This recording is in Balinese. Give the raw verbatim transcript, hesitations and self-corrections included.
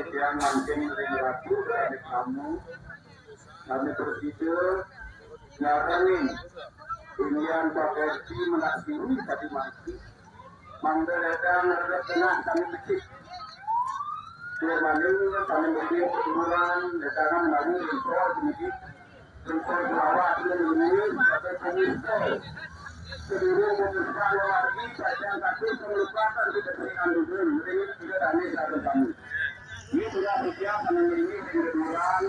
Demikian mangkin ring ratu ring tamu, kami prasida nyarengin Indian Paperti menak sini tadi mangkin. Mangda ledang rerep tengah kami becik. Tur maning kami becik perturan ledang menawi ring kor penyidik. Sedulur pemuda wargi pacang katur pengelukatan di kepentingan dusun ring tiga tani sareng kami. Ini sudah siap mengiringi kedudukan